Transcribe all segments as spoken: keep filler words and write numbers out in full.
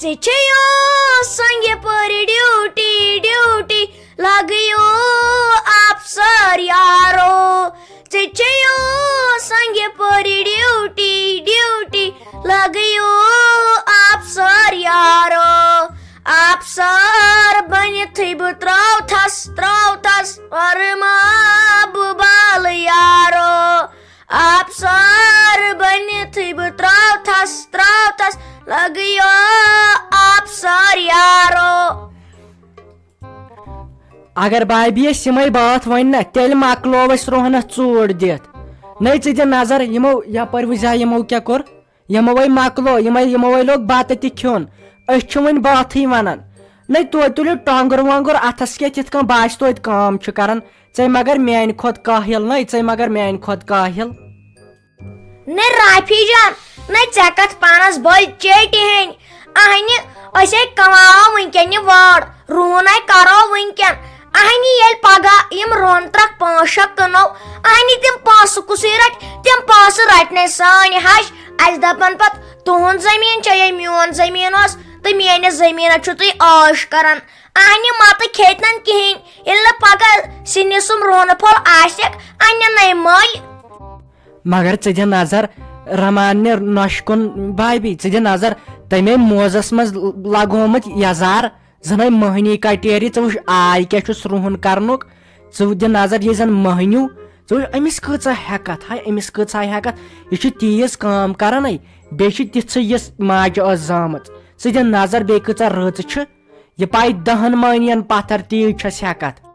ژےٚ چھےٚ یو سنگہِ پٲرۍ ڈیوٹی، ڈیوٹی لگیو افسر یارو۔ ژےٚ چھےٚ یو سنگہِ پٲرۍ ڈیوٹی، ڈیوٹی لگیو افسر یارو۔ افسر بٔنِتھٕے بہٕ ترٛاوتھس، ترٛاوتھس ورما بہٕ بالہٕ یارو۔ افسر بٔنِتھٕے بہٕ ترٛاوتھس، ترٛاوتھس لگیو افسر یارو۔ اگر بابی أسۍ یِمے بٲتھ ؤنۍ نہ، تیٚلہِ مۄکلو أسۍ رُہنس ژوٗر دِتھ۔ نٔے ژٕ دِ نظر، یِمو یپٲرۍ وٕچھ زِ یِمو کیٛاہ کوٚر۔ یِموے مۄکلو، یِمے، یِموے لوگ بتہٕ تہِ کھیوٚن۔ أسۍ چھِ وۄنۍ بٲتھٕے ونان۔ نٔے توتہِ تُلِو ٹۄنٛگُر وۄنٛگُر اتھس کیٛاہ، تِتھ کٔنۍ باسہِ توتہِ کٲم چھِ کران۔ ژے مگر میانہِ کھۄتہٕ کاہِل، نٔے ژے مگر میانہِ کھۄتہٕ کاہِل۔ نٔے رافی جان، نٔے ژےٚ کتھ پانس بٔلۍ چیٹہِ ہیٚنۍ۔ اہنہِ، أسۍ ہے کماوو وٕنکیٚن یہِ وٲر، رُہُن ہے کرو وٕنکیٚن۔ اہنہِ ییٚلہِ پگاہ یِم رۄن ترکھ پانٛژھ شےٚ کٕنو، اہنہِ تِم پونٛسہٕ کُسٕے رٹہِ؟ تِم پونٛسہٕ رٹہِ نے سٲنۍ ہش۔ اسہِ دپن پتہٕ، تُہُنٛد زٔمیٖن چھا یہِ میون زٔمیٖن اوس، تہٕ میٲنِس زٔمیٖنس چھُو تُہۍ عٲش کران۔ اہنہِ متہٕ کھیٚتنن کِہیٖنۍ، ییٚلہِ نہٕ پگاہ سِنِس سُم رۄنہٕ پھوٚل آسٮ۪کھ، انہِ نے مٔلۍ۔ مگر ژٕ دِ نظر، رمان نہِ نۄشہِ کُن بابی، ژٕ دِ نظر، تَمے موزس منٛز لگومُت یزار، زَنَے مٔہنی کٹیری۔ ژٕ وٕچھ، آے کیٛاہ چھُس رُہُن کرنُک۔ ژٕ دِ نظر، یہِ زَن مٔہنیوٗ، ژٕ وٕچھ، أمِس کۭژاہ ہٮ۪کتھ، ہاے، أمِس کۭژاہ ہٮ۪کتھ۔ یہِ چھِ تیٖژ کٲم کران، ہے، بیٚیہِ چھِ تِژھٕے یِژھ ماجہِ ٲس زامٕژ۔ ژٕ دِ نظر، بیٚیہِ کۭژاہ رٕژ چھِ۔ یہِ پایہِ دَہَن مٲنِین پتھر تیٖژ چھَس ہٮ۪کتھ۔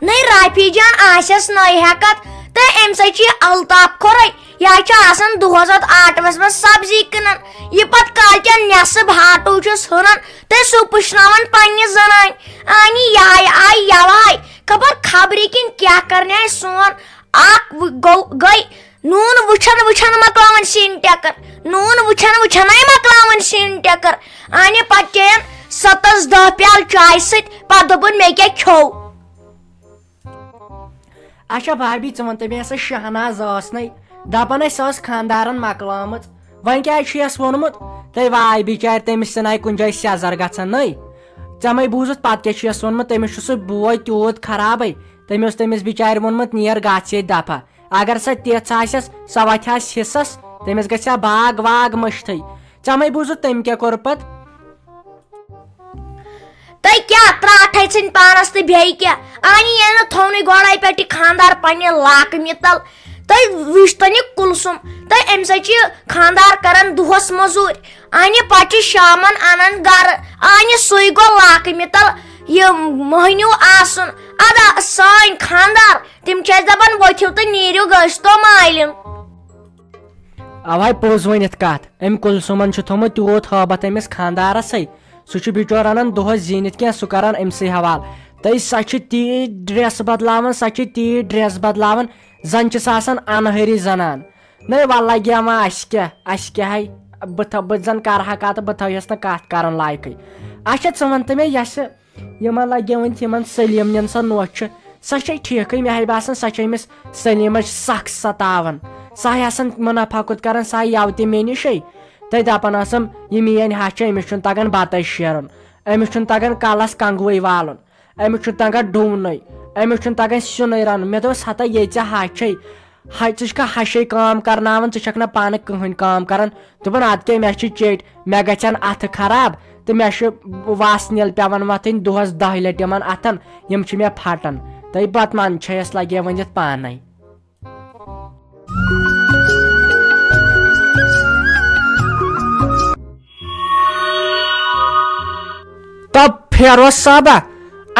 نٔے رافی جان آسٮ۪س نٔے ہٮ۪کتھ، تہٕ أمۍ سۭتۍ چھُ یہِ الطاف کھوٚرے۔ یہِ حظ چھُ آسان دۄہس اتھ آٹوس منٛز سبزی کٕنان۔ یہِ پتہٕ کالچن نٮ۪صٕب ہاٹو چھُس ہٕنان، تہٕ سُہ پُشناوان پننہِ زنانہِ۔ آنی یاے آے یوے، خبر خبرِ کِنۍ کیٛاہ کرنہِ آسہِ سون۔ اکھ و-، گوٚو، گٔے نوٗن وٕچھان وٕچھان مۄکلاوان سِنۍ ٹٮ۪کر، نوٗن وٕچھان وٕچھانے مۄکلاوان سِنۍ ٹٮ۪کر۔ آنہِ پتہٕ چیٚیَن ستس دَہ پیالہٕ چایہِ سۭتۍ، پتہٕ دوٚپُن، "مےٚ کیٛاہ کھیوٚو؟" اچھا بھابی، ژٕ وَن تہٕ مےٚ، سۄ شہناز ٲس نے دَپان اَسہِ، سۄ ٲس خانٛدارَن مۄکلٲمٕژ، وۄنۍ کیٛازِ چھُ یَس ووٚنمُت؟ تہٕ واے بِچارِ، تٔمِس تہِ نَے کُنہِ جایہِ سیٚزر گژھان نے۔ ژےٚ مَے بوٗزُتھ پَتہٕ کیٛاہ چھُ یَس ووٚنمُت؟ تٔمِس چھُ سُہ بوے تیوٗت خرابٕے، تٔمۍ اوس تٔمِس بِچارِ ووٚنمُت، "نیر گژھ ییٚتہِ دفعہ، اگر سۄ تِژھ آسٮ۪س، سۄ وَتھِ ہا حِصَس، تٔمِس گژھِ ہا باغ واغ مٔشتھٕے۔" ژےٚ مَے بوٗزُتھ تٔمۍ کیٛاہ کوٚر پَتہٕ؟ تُہۍ کیٛاہ ترٛاٹھے ژھٕنۍ پانس تہٕ بیٚیہِ کیٛاہ؟ اَنہِ ییٚلہِ نہٕ تھوٚونٕے گۄڈَے پٮ۪ٹھ یہِ خانٛدار پننہِ لاکمہِ تل۔ تُہۍ وٕچھتن یہِ کُلسُم، تُہۍ أمۍ سۭتۍ چھِ یہِ خانٛدار کران دۄہس مٔزوٗرۍ۔ اَنہِ پتہٕ چھِ شامن انان گرٕ۔ اَنہِ سُے گوٚو لاکمہِ تل یہِ مٔہنیوٗ آسُن۔ ادا سٲنۍ خانٛدار، تِم چھِ اَسہِ دپان، "ؤتھِو تہٕ نیٖرِو، گٔژھۍ تو مالِن۔" اوے پوٚز ؤنِتھ کتھ، أمۍ کُلسُمن چھُ تھوٚمُت تیوٗت ہٲبتھ أمِس خانٛدارسٕے۔ سُہ چھُ بِچور انان دۄہس زیٖنِتھ کینٛہہ، سُہ کران أمۍ سٕے حوالہٕ۔ تہٕ سۄ چھِ تیٖژ ڈریس بدلاوان، سۄ چھِ تیٖژ ڈریس بدلاوان، زن چھِ سۄ آسان انہٲری زنان۔ نَے وَلہٕ لگیٛاو وۄنۍ اَسہِ کیٛاہ، اَسہِ کیٛاہ ہے، بہٕ تھا-، بہٕ زَن کَرٕ ہا کَتھ، بہٕ تھٲیَس نہٕ کَتھ کَرُن لایقٕے۔ اچھا، ژٕ وَن تہٕ مےٚ، یۄسہٕ یِمَن لگیٛاو وۄنۍ یِمَن سلیٖم نِن سۄ نوٚچھ، سۄ چھے ٹھیٖکٕے؟ مےٚ ہے باسان، سۄ چھے أمِس سلیٖمَس سخ ستاوان۔ سۄ ہے آسان مُنافع کُت کَران، سۄ ہے یَوٕ تہِ مےٚ نِشے۔ تہٕ دَپان ٲسٕم، "یہِ میٛٲنۍ ہَش چھےٚ، أمِس چھُنہٕ تَگان بَتَے شیرُن، أمِس چھُنہٕ تَگان کَلَس کنٛگوٕے والُن۔" أمِس چھُ تَگان ڈُونَے، أمِس چھُنہٕ تَگان سیُنٕے رَنُن۔ مےٚ دوٚپُس، "ہتا یے ژےٚ ہَش چھے، ہَے ژٕ چھُکھا ہَشے کٲم کَرناوان، ژٕ چھَکھ نہٕ پانہٕ کٕہٕنۍ کٲم کَران؟" دوٚپُن، "اَدٕ کیٛاہ، مےٚ چھِ چیٚٹۍ، مےٚ گژھن اَتھٕ خراب تہٕ مےٚ چھُ وَس نیٖل پٮ۪وان وَتھٕنۍ دۄہَس دَہہِ لَٹہِ یِمَن اَتھَن، یِم چھِ مےٚ پھَٹان۔" تہٕ پَتہٕ منٛدچھے یَس لَگے ؤنِتھ پانَے۔ تب فیروز صٲبہ،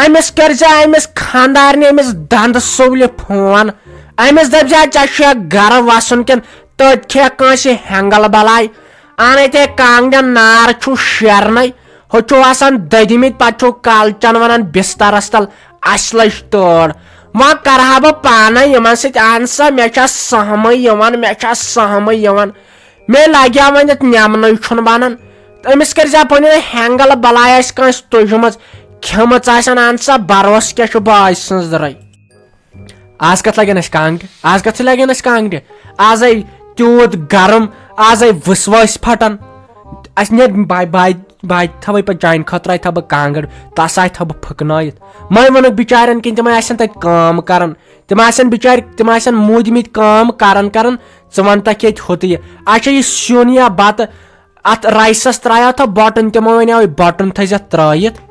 أمِس کٔرزِ أمِس خانٛدارنہِ، أمِس دَنٛدٕ سُولہِ فون۔ أمِس دٔپزِ، "ژےٚ چھُیا گرٕ وَسُن کِنہٕ تٔتۍ کھےٚ کٲنٛسہِ ہٮ۪نٛگل بلاے؟" اَنے تے کانٛگرٮ۪ن نار چھُ شیرنَے، ہُہ چھُ آسان دٔدمٕتۍ، پَتہٕ چھُ کالچَن وَنان بِستَرَس تَل، "اَسہِ لٔج تٲر۔" وۄنۍ کَرٕ ہا بہٕ پانَے یِمَن سۭتۍ، اَہَن سا، مےٚ چھا سہمٕے یِوان، مےٚ چھا سہمٕے یِوان۔ مےٚ لگیا وۄنۍ یتھ نٮ۪منٕے چھُنہٕ بنان۔ أمِس کٔرۍ زِ اپٲرۍ ہینگل بلاے آسہِ کٲنٛسہِ تُجمٕژ، کھیٚمٕژ آسن، اہن سا، بروسہٕ کیٛاہ چھُ باج سٕنٛز درے۔ آز کتھ لگن اسہِ کانٛگرِ؟ آز کتھ چھِ لگن اسہِ کانٛگرِ؟ آز آے تیوٗت گرم، آز آے وٕسوٲسۍ پھٹان۔ اسہِ نیرِ باے باے باے تھاوے پتہٕ چانہِ خٲطرٕ آے تھاو بہٕ کانٛگٕر، تس آے تھاو بہٕ پھٕکنٲیِتھ۔ مےٚ ووٚنُکھ بِچارٮ۪ن کِنۍ تِم آسن تتہِ کٲم کران، تِم آسن بِچارِ تِم آسن موٗدمٕتۍ کٲم کران کران۔ ژٕ ونتکھ ییٚتہِ ہوٚتہٕ یہِ، اچھا یہِ سیُن یا بتہٕ اتھ رایسس ترایو تھا بۄٹُن، تِمو ونیو یہِ بۄٹُن تھٲیزٮ۪تھ ترٲیِتھ۔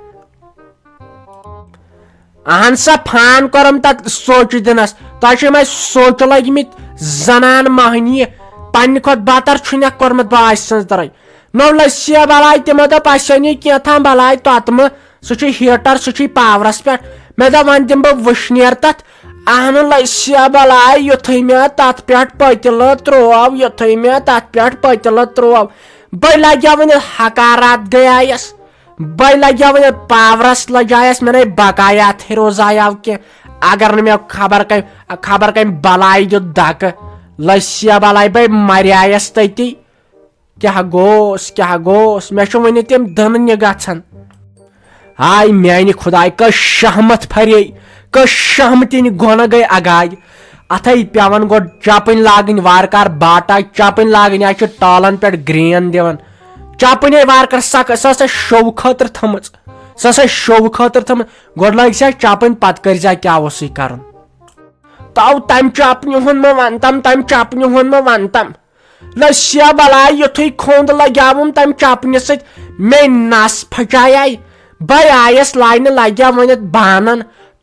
اہن سا فان کوٚرُم تتھ سوچہِ دِنس۔ تۄہہِ چھِ یِمے سوچہِ لٔگۍ مٕتۍ زنان مۄہنی، پننہِ کھۄتہٕ بدتر چھُنکھ کوٚرمُت باسہِ سٕنٛز درٕے۔ نو لٔسیا بلاے تِمو دوٚپ اسہِ أنِو کینٛہہ تام بلاے توتمہٕ، سُہ چھُ ہیٹر، سُہ چھُے پاورس پٮ۪ٹھ۔ مےٚ دوٚپ وۄنۍ دِمہٕ بہٕ وٕشنیر تتھ۔ اہن لٔسیا بلاے یُتھُے مےٚ تتھ پٮ۪ٹھ پٔتِلہٕ تروو، یُتھُے مےٚ تتھ پٮ۪ٹھ پٔتِلہٕ تروو، بٔے لگیو وۄنۍ حقارات گٔیایس۔ بے لگیا وۄنۍ پاورس لجایس، مےٚ نے بقایا تھے روزایاو کینٛہہ۔ اگر نہٕ مےٚ خبر کمہِ خبر کمہِ بلاے دیُت دکہٕ، لسیا بلاے بے مریایس تٔتی۔ کیٛاہ گوس، کیٛاہ گوس، مےٚ چھُ وُنہِ تِم دٕنہٕ نہِ گژھان۔ ہاے میانہِ خداے، کٔژ شہمت پھرے، کٔژ شہمتٕنۍ گۄنہ گٔے اگاے۔ اتھے پٮ۪وان گۄڈٕ چپٕنۍ لاگٕنۍ وارٕ کار، باٹا چپٕنۍ لاگٕنۍ، یا چھِ ٹالن پٮ۪ٹھ گرین دِوان۔ چپٕنۍ ہے وارٕ کار سۄ سۄ ٲسا شو خٲطرٕ تھٲمٕژ، سۄ ٲسا شو خٲطرٕ تھٲمٕژ۔ گۄڈٕ لٲگۍ سا چپٕنۍ، پتہٕ کٔرۍ زِ کیٛاہ اوسُے کرُن۔ تو تمہِ چپنہِ ہُنٛد مہ ونتم، تمہِ چپنہِ ہُنٛد مہ ونتم۔ لسیا بلاے یُتھُے کھوٚنٛد لگیاوُم تمہِ چپنہِ سۭتۍ، مے نس پھچایے۔ بے آیس لاینہٕ لگیا ؤنِتھ بانن،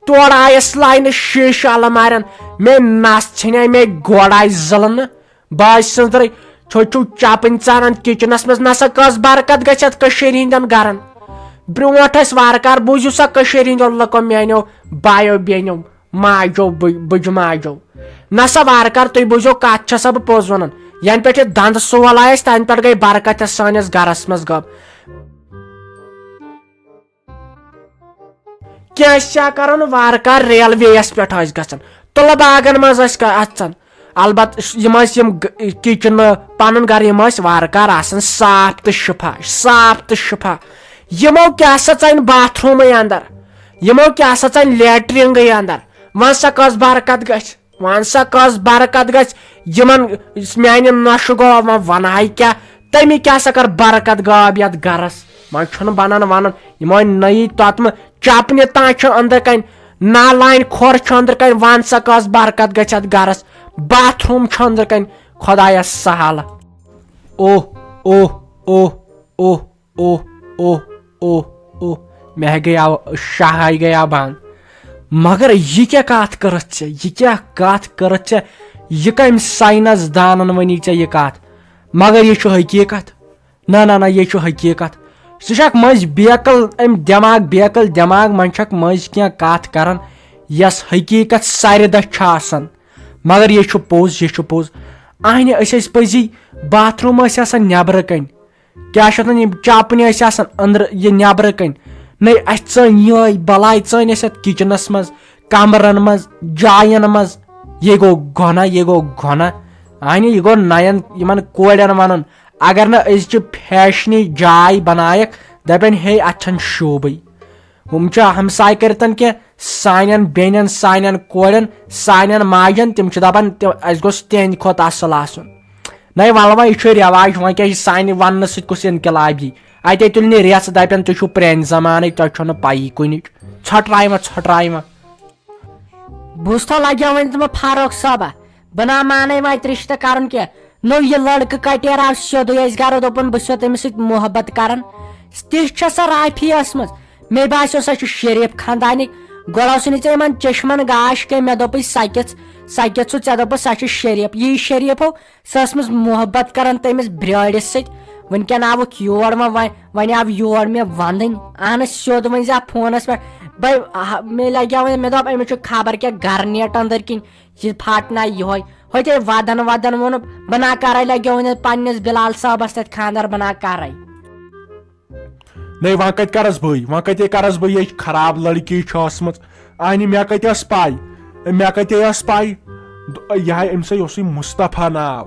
تورٕ آیس لاینہٕ شیٖشہٕ المارٮ۪ن، مے نس ژھیٚنے مے گۄڈٕ آیہِ زٕلنہٕ۔ باسہِ سٕنٛزرٕے چھو چھو چپٕنۍ ژانان کچنس منٛز، نسا کۄس برکت گژھِ اتھ کٔشیٖرِ ہٕنٛدٮ۪ن گرن۔ برونٛٹھ ٲسۍ وارٕ کار، بوٗزِو سا کٔشیٖرِ ہٕنٛدیو لُکو، میانیو بایو بیٚنیو، ماجو بُ- بُجہِ ماجو۔ نسا وارٕ کار تُہۍ بوٗزِو کتھ چھسا بہٕ پوٚز ونان۔ ینہٕ پٮ۪ٹھ یہِ دندٕ سول آیس تنہٕ پٮ۪ٹھ گٔے برکت یتھ سٲنِس گرس منٛز غٲب۔ کینٛہہ چھا کران وارٕ کار ریلوے یس پٮ۪ٹھ ٲسۍ گژھان، تُلہٕ باغن منٛز ٲسۍ گ- اژان۔ البتہٕ ش- یِم ٲسۍ یِم گ- کچنہٕ پنُن گرٕ، یِم ٲسۍ وارٕ کار آسان صاف تہٕ شفا، صاف تہٕ شفا۔ یِمو کیٛاہ سا ژَنہِ باتھ روٗمٕے اندر، یِمو کیٛاہ سا ژَنہِ لیٹرینگٕے اندر۔ وۄنۍ سا کۄس برکت گژھِ؟ وۄنۍ سا کۄس برکت گژھِ یِمن؟ یُس میانہِ نۄشہِ گوٚو، وۄنۍ ونہٕ ہاے کیٛاہ، تٔمی کیٛاہ سا کٔر برکت غٲب یتھ گرس؟ وۄنۍ چھُنہٕ بنان ونُن۔ یِمو نٔیی توتمہٕ چپنہِ تام چھُ أنٛدرٕ کنہِ، نالانۍ کھۄر چھُ أنٛدرٕ کنہِ، ون سا کۄس برکت گژھِ اتھ گرس؟ باتھ روٗم چھُ أنٛدرٕ کنہِ، خۄدایا سہل۔ اوہ، اوہ، اوہ، اوہ، اوہ، اوہ، اوہ، اوہ، مےٚ ہے گٔیاو، شاہ ہے گٔیاو بنٛد۔ مگر یہِ کیٛاہ کتھ کٔرٕتھ ژےٚ؟ یہِ کیٛاہ کتھ کٔرٕتھ ژےٚ؟ یہِ کمہِ ساینس دانن ؤنی ژےٚ یہِ کتھ؟ مگر یہِ چھُ حقیٖقت۔ نہ، نہ، نہ، یہِ چھُ حقیٖقت۔ ژٕ چھکھ مٔنٛزۍ بیکل، أمۍ دٮ۪ماغ، بیکل دٮ۪ماغ منٛز چھکھ مٔنٛزۍ کینٛہہ کتھ کران، یۄس حقیٖقت سرِ دٔچھ چھِ آسان۔ مگر یہِ چھُ پوٚز، یہِ چھُ پوٚز۔ اہنہِ، أسۍ ٲسۍ پٔزی باتھ روٗم ٲسۍ آسان نٮ۪برٕ کنۍ۔ کیٛاہ چھِ اتھ ونان، یِم چاپنہِ ٲسۍ آسان أنٛدرٕ، یہِ نٮ۪برٕ کنۍ۔ نٔے، اسہِ ژٲنۍ یِہے بلاے، ژٲنۍ أسۍ اتھ کچنس منٛز، کمرن منٛز، جاین منٛز۔ یہِ گوٚو گۄناہ، یہِ گوٚو گۄناہ۔ اہنہِ، یہِ گوٚو نین یِمن کورٮ۪ن ونُن۔ اگر نہٕ أزچہِ فیشنی جاے بنایکھ، دپن، ہے، اتھ چھنہٕ شوٗبٕے۔ ہُم چھِ ہمساے کٔرتن کینٛہہ سانٮ۪ن بیٚنٮ۪ن، سانٮ۪ن کورٮ۪ن، سانٮ۪ن ماجن، تِم چھِ دپان، تہِ-، اسہِ گوٚژھ تِہنٛدِ کھۄتہٕ اصل آسُن۔ نَے وَلہٕ وۄنۍ، یہِ چھُ رٮ۪واج، وۄنۍ کیٛاہ چھِ سانہِ وَننہٕ سۭتۍ کُس اِنقلاب یی؟ اَتے تُلہِ نہٕ رٮ۪ژھ، دَپن، تُہۍ چھِو پرٛانہِ زمانٕکۍ، تۄہہِ چھو نہٕ پَیی کُنِچ۔ ژھۄٹراے وۄنۍ، ژھۄٹراے وۄنۍ۔ بوٗزتھا لگیو وۄنۍ تِمو فاروق صٲبہ، بہٕ نا مانے وۄنۍ اَتہِ رِشتہٕ کَرُن کینٛہہ۔ نوٚو یہِ لڑکہٕ کٹیر آو سیوٚدُے اَسہِ گرٕ، دوٚپُن، بہٕ چھُسو تٔمِس سۭتۍ محبت کران۔ تِژھ چھےٚ سۄ رافی ٲسمٕژ۔ مےٚ باسیو، سۄ چھِ شریٖف خاندانٕکۍ۔ گۄڈٕ ٲسٕے نہٕ ژےٚ یِمن چشمن گاش کینٛہہ، مےٚ دوٚپُے، سۄ کِژھ، سۄ کِژھ چھُ؟ ژےٚ دوٚپُکھ، سۄ چھِ شریٖف۔ یی شریٖفو، سۄ ٲسمٕژ محبت کران تٔمِس برٛٲرِس سۭتۍ۔ وٕنکٮ۪ن آوُکھ یور، وۄنۍ، وۄنۍ، وۄنۍ آو یور مےٚ ونٕنۍ۔ اہن حظ، سیوٚد ؤنۍ زِ اَتھ فونس پٮ۪ٹھ۔ بے، آہ، مےٚ لگیو وۄنۍ، مےٚ دوٚپ، أمِس چھُ خبر کیٛاہ گرٕ نیٹ أنٛدٕرۍ کِنۍ، یہِ پھاٹنایہِ یِہوے۔ ہوٚتہِ وَدان وَدان ووٚنُکھ، بہٕ نا کرے، لگیو وۄنۍ پننِس بلال صٲبس تتہِ خانٛدر، بہٕ نا کرے۔ نَے، وۄنۍ کَتہِ کَرَس بٕے؟ وۄنۍ کَتے کَرَس بٕے؟ یہِ خراب لڑکی چھِ ٲسمٕژ۔ اَہنہِ، مےٚ کَتہِ ٲس پَے؟ مےٚ کَتے ٲس پَے؟ دُ-، یہِ ہا أمِس ہے اوسُے مُصطفیٰ ناو۔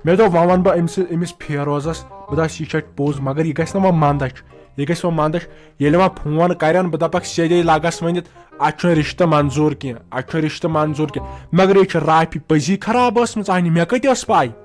مےٚ دوٚپ، وۄنۍ وَنہٕ بہٕ أمِس، أمِس فیروزَس، بہٕ دَپَس، یہِ چھَچ پوٚز، مگر یہِ گژھِ نہٕ وۄنۍ مَندَچھ۔ یہِ گژھِ وۄنۍ مَندَچھ۔ ییٚلہِ وۄنۍ فون کَرٮ۪ن، بہٕ دَپَکھ سیٚدے لَگَس ؤنِتھ، اَتہِ چھُنہٕ رِشتہٕ منظوٗر کینٛہہ، اَتہِ چھُنہٕ رِشتہٕ منظوٗر کینٛہہ۔ مگر یہِ چھِ رافی پٔزی خراب ٲسمٕژ۔ اَہنہِ، مےٚ کَتہِ ٲس پَے؟